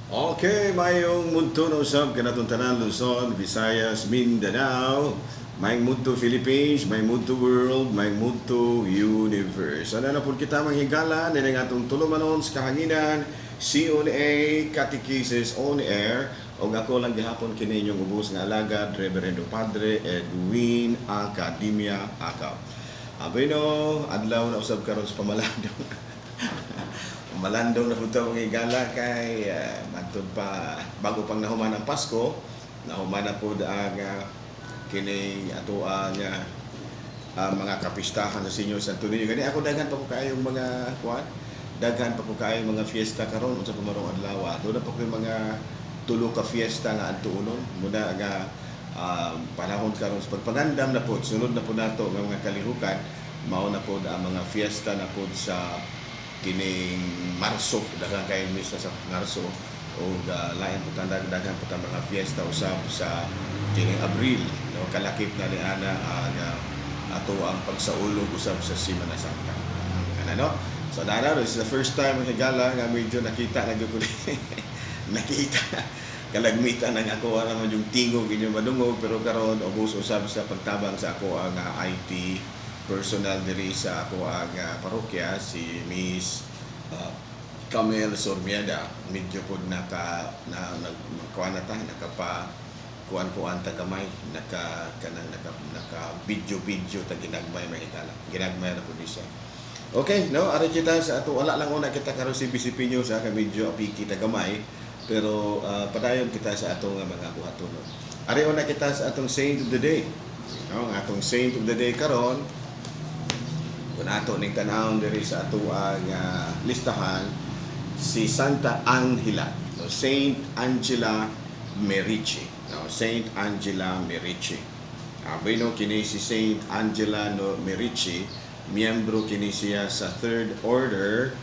Okay, maayong mudto na usab kanatong tanan, Luzon, Visayas, Mindanao, maayong mudto Philippines, maayong mudto world, maayong mudto universe. Ana na pud kita, mga higala, nila nga atong tulumanon sa kahanginan, CONA Catechesis On Air, og ako lang gihapon kini inyong ubos nga alagad, Reverendo Padre Edwin Academia Akaw. Abino, adlaw na usab karon sa pamalandong. Malandong na punta, mga higala, kay matud pa bago pang nahuman ang Pasko, nahuman na pud ang kining ato ang mga kapistahan sa Señor Santo Niño. Gani ako daghan pa ko kaayong mga kuan, daghan pa ko kaayong mga fiesta karon unsa pa marong adlaw. Doon na pa ko yung mga tulo ka fiesta nga adtuonon. Muna nga panahon karon sa pagpangandam na pod, sunod na pod nato nga mga kalihukan mao na pod ang mga fiesta na pod sa kining Marso, daghan kay misa sa Marso ug lain po tanda, daghan po mga fiesta usab sa kining Abril, no, kalakip na ni ana ang ato ang pagsaulog usab sa Semana Santa. Kana, no? So dara, this is the first time, mga higala, nga medyo nakita na gyud ko ni nakita kalagmitan ang ako naman yung tingog inyong madungog, pero karon ubos usab sa pagtabang sa ako ang IT personal diri sa ako ang parokya, si Miss Camel Sormiada, medyo pod naka na nag kuan na ta, nakapa kuan-kuan ta gamay, naka kanang naka naka video video ta ginagmay, mga higala, ginagmay na pud ni siya. Okay, no, ari kita sa ato, wala lang una kita karon CBCP news ha, kay medyo apiki ta gamay, pero padayon kita sa atong mga buhaton. Ari una kita sa atong saint of the day. No, ang atong saint of the day karon, kung ato ning tan-awon diri sa ato ang listahan, si Santa Angela, no, Saint Angela Merici, no, Saint Angela Merici. Bueno, kini si Saint Angela, no, Merici, miyembro kini siya sa Third Order,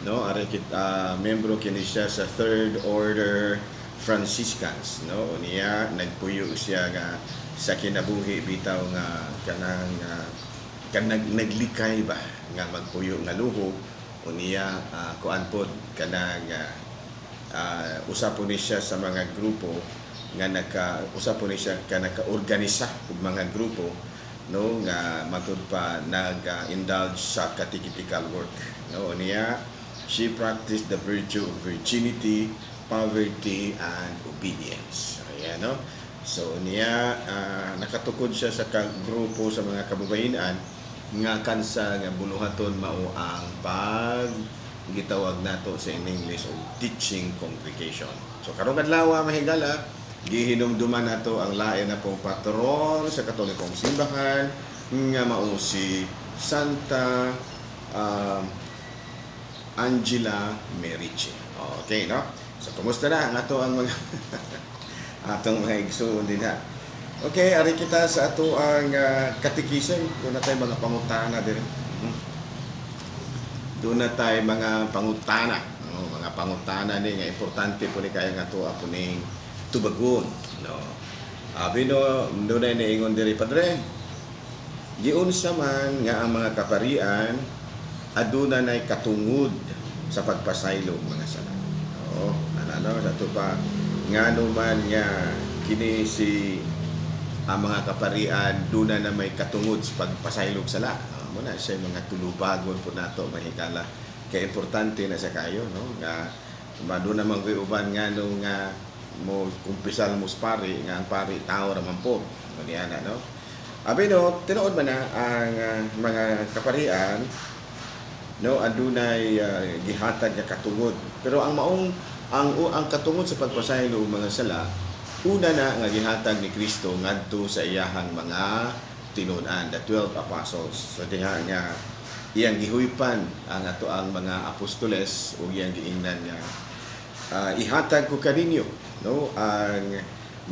no, ari kita, miyembro kini siya sa Third Order Franciscans, no, unya nagpuyo siya nga sa kinabuhi bitaw nga kanang kanang naglikay ba nga magpuyo nga luho. Unya kuan pod kanang usa po ni siya sa mga grupo nga naka usa po ni siya ka naka-organisa og mga grupo, no, nga matud pa nag-indulge sa catechetical work, no. Unya she practiced the virtue of virginity, poverty and obedience. Ayan, no. So niya nakatukod siya sa grupo sa mga kababayenan nga kansa nga buluhaton mao ang pag gitawag nato sa in English og teaching congregation. So karong adlaw, mga higala, gihinumduman nato ang lain na pong patron sa Katolikong simbahan nga mao si Santa Angela Merici. Okay, no? So kumusta na ang ato ang mga atong mga igsoon din ha? Okay, ari kita sa ato ang katikism. Doon na tayo mga pangutana din. Doon na tayo mga pangutana. No? Mga pangutana ni nga importante po ni kaya nga ato apo ning tubagon. No? Abi no, doon na niingon diri, "Padre, giunsa man nga ang mga kaparian aduna nay katungod sa pagpasaylo og mga sala?" Oo, ano, sa ato pa ngano man nga kini si ang mga kaparian duna na may katungod sa pagpasaylo og sala? Mo na siya mga tulubagon po nato, mga higala. Kay importante na sa kayo, no, nga maduna man ko'y uban nga no nga mo kumpisal mo sa pari nga ang pari tao ra man po. Mo niya na, no. Abi no, tinuod man na ang mga kaparian, no, adunay gihatag nga katungod. Pero ang maong ang katungod sa pagpasaylo og mga sala, una na nga gihatag ni Kristo ngadto sa iyahang mga tinud-an, the 12 apostles. So diha nga iyang gihuypan ang ato ang mga apostoles ug iyang giingnan nga ihatag ko kaninyo, no, ang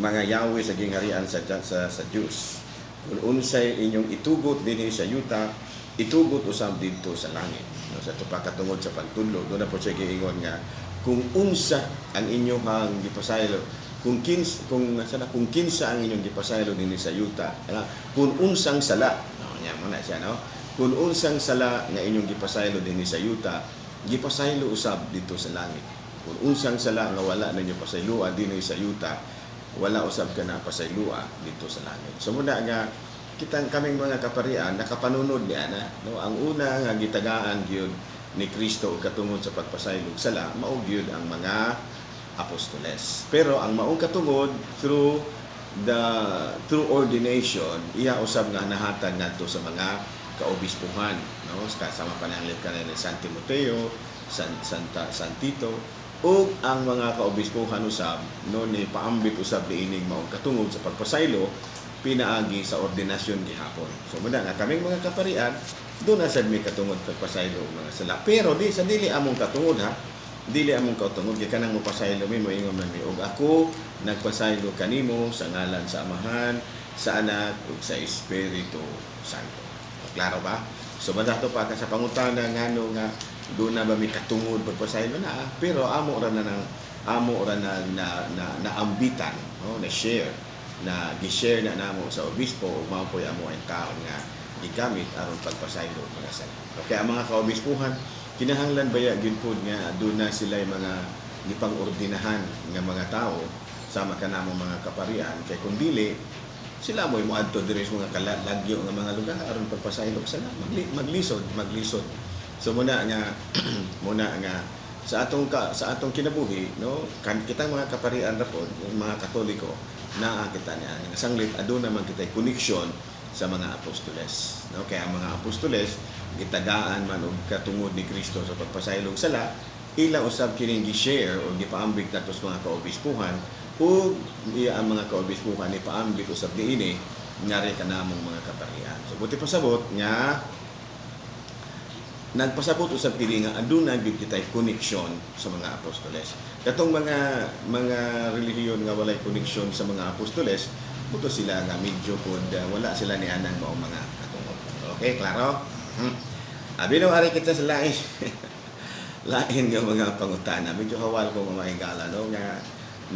mga yawe sa gingharian sa Dios. Kung unsay inyong itugot dinhi sa yuta, itugot usab didto sa langit. No, sa ato pa katungod sa pagtudlo, doon na po siya giingon nga kung unsa ang inyong gipasaylo, kung sana kung kinsa ang inyong gipasaylo dinhi sa yuta, ala, kung unsang sala, no, nya mo na siya, no, kung unsang sala nga inyong gipasaylo dinhi sa yuta, gipasaylo usab didto sa langit. Kung unsang sala nga wala ninyo pasaylua dinhi sa yuta, wala usab kana pasaylua didto sa langit. So muna nga kitang kaming mga kaparian nakapanunod niya na, no? Ang una nga gitagaan gyud ni Kristo og katungod sa pagpasaylog sala mao gyud ang mga apostoles. Pero ang maong katungod through ordination, iya usab nga nahatag ngadto sa mga kaobispuhan, no? Kasama pananglitan kanila ni San Timoteo, San Santa San Tito, ug ang mga kaobispuhan usab, no, ni paambit usab niining maong katungod sa pagpasaylo pinaagi sa ordinasyon gihapon. So muna nga kaming mga kaparian doon na sad mi katungod pagpasaylo og mga sala. Pero di sa dili among katungod, ha. Dili among katungod kay kanang mopasaylo mi, moingon man mi, "Og ako nagpasaylo kanimo sa ngalan sa Amahan, sa Anak ug sa Espiritu Santo." Klaro ba? So banda to pa ka sa pangutana ngano nga doon na ba mi katungod pagpasaylo na, pero amo ra na nang amo ra na na, na, naambitan, no, na share na gi-share na namo sa obispo ug mao po'y amo ang taon nga gigamit aron pagpasaylo og mga sala. Okay, ang mga kaobispuhan kinahanglan baya gyud pod nga doon na sila mga gipang-ordinahan nga mga tao sama kanamo mga kaparian, kay kung dili sila mo'y moadto diri sa mga kalagyo nga mga lugar aron pagpasaylo og sala, maglisod maglisod. So muna nga sa atong kinabuhi, no, kan kitang mga kaparian ra pod, yung mga Katoliko, naa kita niya nga sanglit aduna man kitay koneksyon sa mga apostoles, no? Kaya ang mga apostoles gitagaan man og katungod ni Kristo sa pagpasaylog sala, ila usab kining gi-share o gipaambit nato sa mga kaobispuhan, ug iya ang mga kaobispuhan ni paambit usab niini ngari kanamong mga kaparian. So buti pasabot nga nagpasabot usab kini nga aduna gyud kitay koneksyon sa mga apostoles. Katong mga relihiyon nga walay koneksyon sa mga apostoles, buto sila nga medyo pod wala sila ni anang maong mga katungod. Okay, klaro? Abi no, ari kita sa lain lain nga mga pangutana. Medyo hawal ko nga mahigala, no, nga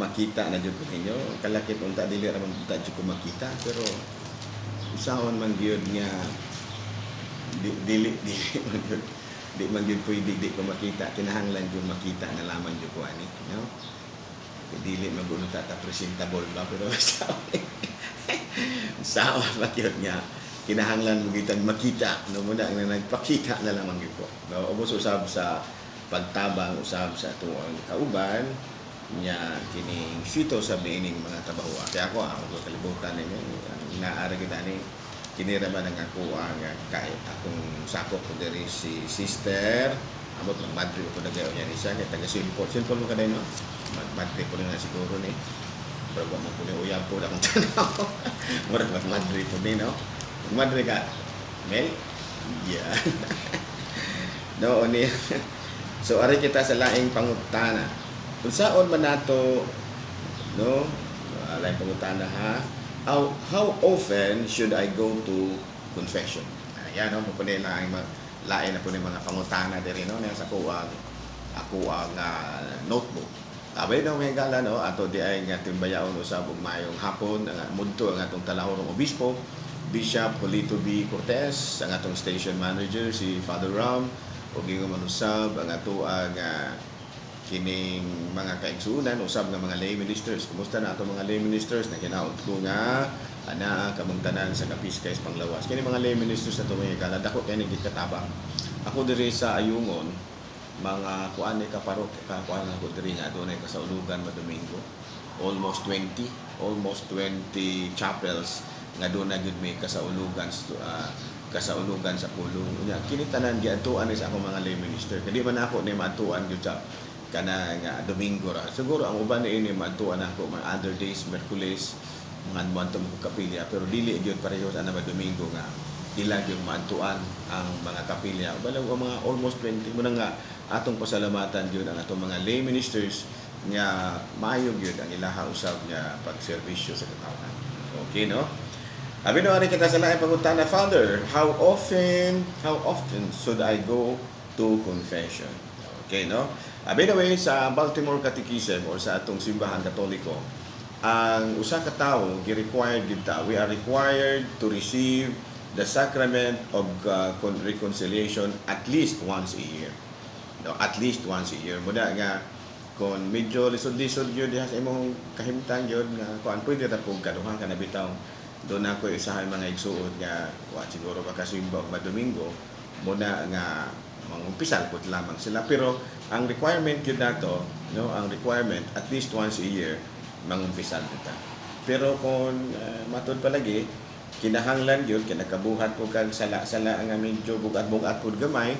makita na jud ko ninyo. Kalakip unta dili ra man unta jud ko makita, pero usaon man gyud nga di, dili dili man gyud, di man gyud pwede di ko makita. Kinahanglan gyud makita na lamang gyud ko ani, no? Dili man gud ta presentable ba, pero saon man gyud nga kinahanglan mo kitang makita, no? Muna nga nagpakita na lamang gyud ko, no? Ubos usab sa pagtabang usab sa atuang kauban nya kining sito sa niining mga trabaho. Kaya ako ako kalibutan ninyo naara gid ani kini ra man ang ako ang kay akong sakop ko diri, si sister amot lang madre ko nagayo niya ni siya kay taga Silpol. Silpol mo kaday, no? Madre ko na siguro ni, pero wa man ko ni uyab po akong tanaw, murag mag madre po ni, no? Madre ka, Mel? Yeah, no? Ni so ari kita sa laing pangutana. Unsaon man nato, no, laing pangutana, ha? How often should I go to confession? Ayan, no, mo ni laing lain na po ni mga pangutana diri, no, sa kuwang ako ang notebook. Abay no, may gala, no, ato di ay nga timbayaon usab og maayong hapon ang mudto ang atong talahorong obispo, Bishop Julito B. Cortez, ang atong station manager si Father Ram, ug ingon man usab ang ato ang kining mga kaigsuonan usab nga mga lay ministers. Kumusta na atong mga lay ministers? Na ginaot ko nga anaa kamong tanan sa Kapiskay Panglawas. Kini mga lay ministers na mga higala, dako kay ni katabang. Ako diri sa Ayungon, mga kuan ni kaparok ka kuan ako diri nga adunay kasaulugan ma Domingo. Almost 20, almost 20 chapels nga doon na gyud may kasaulugan sa pulong. Unya kini tanan giadtuan ni sa akong mga lay minister. Kay di man ako ni maadtuan gyud sa kana nga Domingo ra. Siguro ang uban ni ini maadtuan ako mga other days, Merkules, mga moadto mo kapilya, pero dili gyud pareho sa ana Domingo nga ila gyud maadtuan ang mga kapilya. Balag ang mga almost 20 mo na nga atong pasalamatan gyud ang atong mga lay ministers nga maayo gyud ang ilaha usab nga pagserbisyo sa katawhan. Okay, no? Abi no, ari kita sa laing pangutana, Father, how often should I go to confession? Okay, no? By the way, sa Baltimore Catechism or sa atong simbahan Katoliko, ang usa ka tawo gi-required gyud ta. We are required to receive the sacrament of reconciliation at least once a year. No, at least once a year. Muna nga Kung medyo lisod-lisod gyud diha sa imong kahimtang gyud nga kuan, pwede ra pud kaduha kana bitaw. Doon ako usahay mga igsuon nga wa siguro makasimba og Domingo muna nga mangumpisal pud lamang sila, pero ang requirement gyud nato, no, ang requirement, at least once a year mangumpisal kita. Pero kung matud palagi kinahanglan gyud kay nakabuhat po kag sala-sala nga medyo bugat-bugat pud gamay,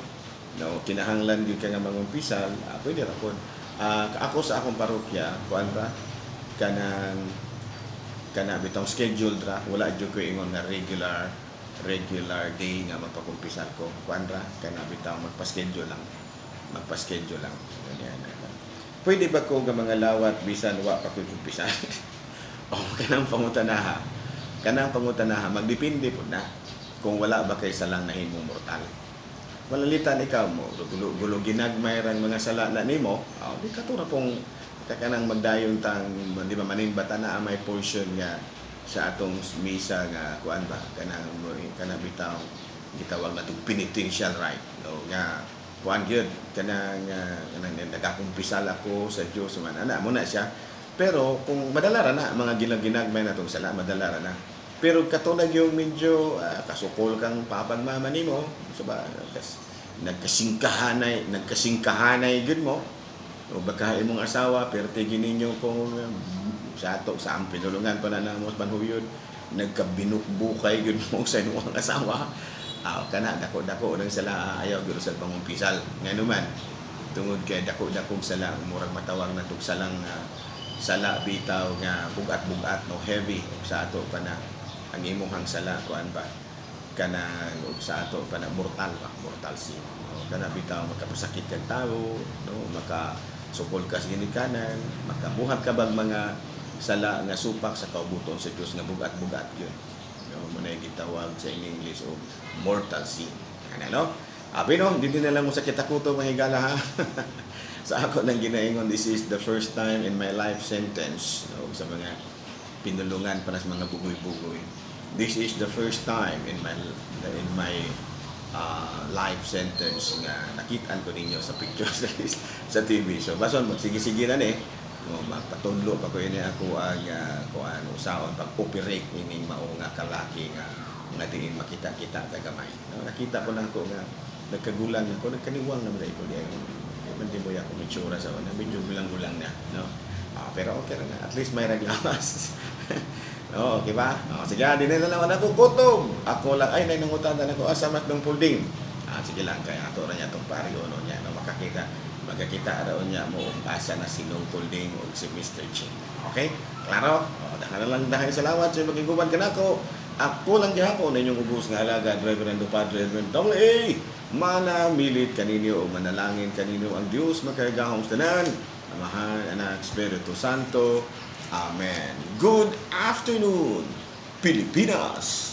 no, kinahanglan gyud ka nga mangumpisal, pwede ra pud. Ako sa akong parokya, kuan ra, kanang kana bitong scheduled ra. Wala jud ko ingon nga regular regular day nga magpakumpisal ko. Kuan ra, kana bitaw magpa-schedule lang, magpa-schedule lang. Ganyan na. Pwede ba ko nga mga lawat bisan wa pa ko'y kumpisal? Oh, kanang pangutanaha, kanang pangutanaha, magdepende pud na kung wala ba kay salang nahimong mortal. Malalitan ikaw mo gulo gulo ginagmay rang mga sala na nimo, oh, di katura pong kanang magdayon tang, di ba, manimbata na may portion nga sa atong misa nga kuan ba, kanang kanang bitaw gitawag na penitential rite, no, nga kuan gyud, kanang kanang nagakumpisal ako sa Dios man ana mo na siya. Pero kung madala ra na mga ginag-ginagmay na tong sala, madala ra na. Pero katulad yung medyo kasukol kang papag mama nimo, so ba kas, nagkasingkahanay, nagkasingkahanay gyud mo, o baka imong asawa perti ninyo kung sa ato sa ang pinulungan pa na namo sa panhuyod, nagkabinukbukay gyud mo sa imong asawa, kana dako-dako nang sala, ayaw gyud sa pangumpisal. Ngano man, tungod kay dako-dakong sala, murag matawag na tug salang sala bitaw nga bugat-bugat, no, heavy. Ug sa ato pa na ang imong sala kuan ba, kanang ug sa ato pa na mortal ba, mortal sin, no? Kana bitaw makapasakit kag tawo, no, maka sukol ka sa ginikanan, makabuhat ka bag mga sala nga supak sa kaubuton sa Dios nga bugat-bugat yun, no? Mo na gitawag sa in English og mortal sin ana, no? Abi no, hindi na lang mo sa kita kuto, mga higala, ha. Sa ako nang ginaingon, this is the first time in my life sentence, no, sa mga pinulungan para sa mga bugoy-bugoy. This is the first time in my life sentence nga nakitaan ko ninyo sa pictures sa TV. So bason magsige-sige na ni. No, magpatudlo pa ko ini ako ang kuan usaon pag-operate ining mao nga kalaki nga nga diin makita-kita ta gamay. No, nakita ko na ako nga nagkagulang ako, nagkaniwang na ko di man di mo ako mitsura sa una, medyo gulang-gulang na, no? Pero okay ra na. At least may raglamas. Oo, okay ba? Oh, sige, di na lang ako gutom. Ako lang, ay, nangungutan na ako, asa mas ng pulding. Sige lang, kaya ato ra niya itong pari ono niya, no, makakita, magkakita raw niya mo asa na sinong pulding o si Mr. Chin. Okay? Klaro? O, dahan na lang dahil salamat sa magiguban ka nako. Ako lang gihapon inyong ubos nga alagad, Reverendo Padre Edwin W. A. Manamilit kaninyo o manalangin kaninyo ang Diyos makagagahom sa tanan. Amahan, Anak, Espiritu Santo. Amen. Good afternoon, Pilipinas!